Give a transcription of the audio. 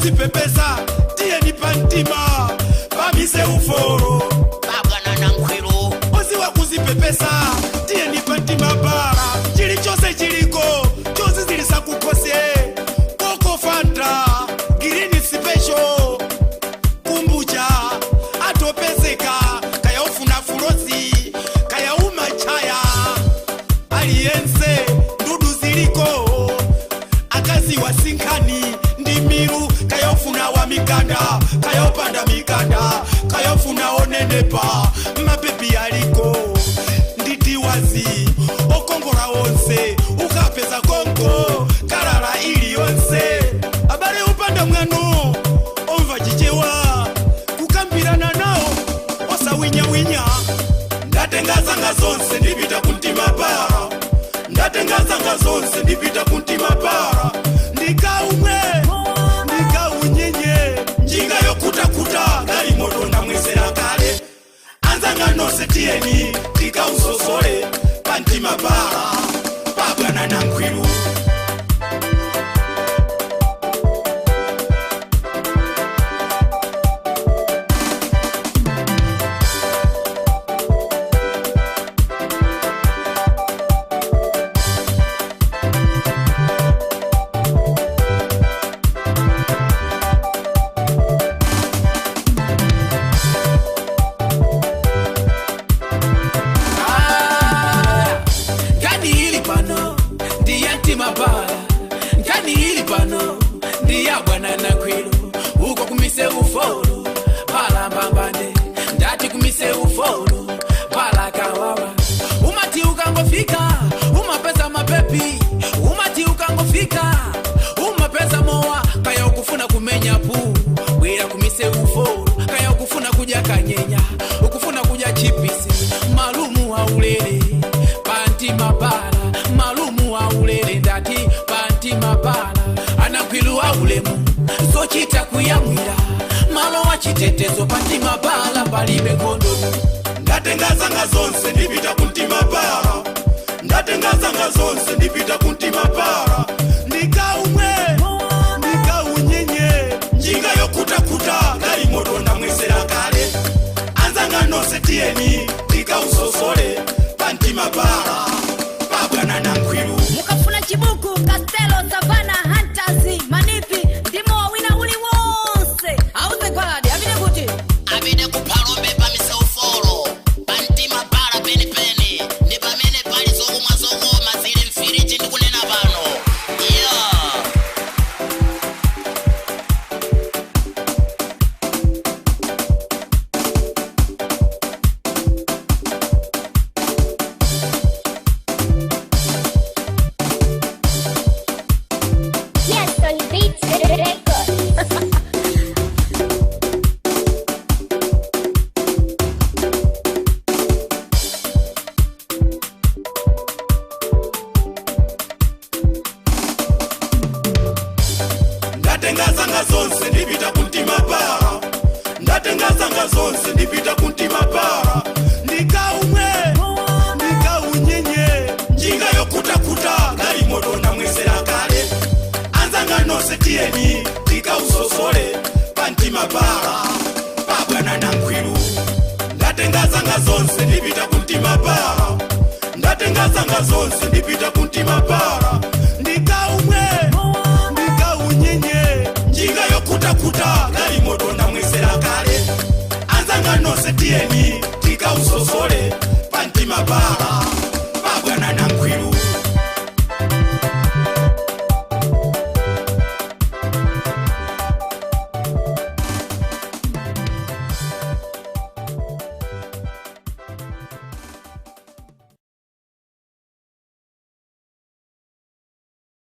kuzipepesa, tiyeni pantima pamise uforo. Babwana na nkhwiru. Oziwa kuzipepesa, tiyeni pantima bara. Chilichonse chiliko chozizilisa kukhose. Koko, Fanta, green special, kombucha atopezeka. Kaya ufuna Frozy, kaya umachaya, aliyense ndudu ziliko. Akazi wasinkhani ndi miru. Kaya ufuna wa mikanda, kaya upanda mikanda, kaya ufuna onenepa, mapepi aliko nditiwazi okongola onse. Ukapeza konko kalala iliyonse. Abale upanda mwano omva Chichewa, kukambirana nawo osawinyawinya. Ndatenga zanga zonse, ndipita kumtima para. Ndatenga zanga zonse, ndipita kumtima para. Ndikaumwe, ndikaunyenye njinga yokutakuta. Galimoto ndamwesera kale. Anzanga nonse, tiyeni tikausosole pantima para pabwana na nkhwiru. Nkani ili pano ndiya mtima pala, nkani ili pano ndiya bwana nankwilu. Uko kumise ufolo pala mbambande, ndati kumise ufolo pala kawawa. Umati ukangofika umapeza mapepi, umati ukangofika umapeza mowa. Kaya ukufuna kumenya pu, bwera kumise ufolo. Kaya ukufuna kuja kanyenya, ukufuna kuja chipisi, malumu wa ulele panti mabala, malumu wa ulele, ndati panti mabala. Anakwilu wa ulemu, zochita kuyamwira malo wa chitetezo. Panti mabala palibe nkhondo. Ndatenga zanga zonse, ndipita kumtima para. Ndatenga zanga zonse, ndipita kumtima para. Ndikaumwe, ndikaunyenye njinga yokutakuta. Galimoto ndamwesera kale. Anzanga nonse, tiyeni tikausosole pantima para pabwana na nkhwiru. Mukafuna Chibuku, Castelo, Savana, Hunters, Manipi, ndimo wina uli wonse. Auze Gwaladi apite kuti? Apite kuphalombe pa Miseufolo, pamtima pala penipeni. Ndi pamene pali zokumwa zokoma zili mfiriji ndikunena pano, yeah. Yes, on Beats Records. Ndatenga zanga zonse, ndipita kumtima para. Ndatenga zanga zonse, ndipita kumtima para. Ndikaumwe, ndikaunyenye njinga yokutakuta. Galimoto ndamwesera kale. Anzanga nonse, tiyeni tikausosole pantima para pabwana na nkhwiru. Ndatenga zanga zonse, ndipita kumtima para. Ndatenga zanga zonse, ndipita kumtima para.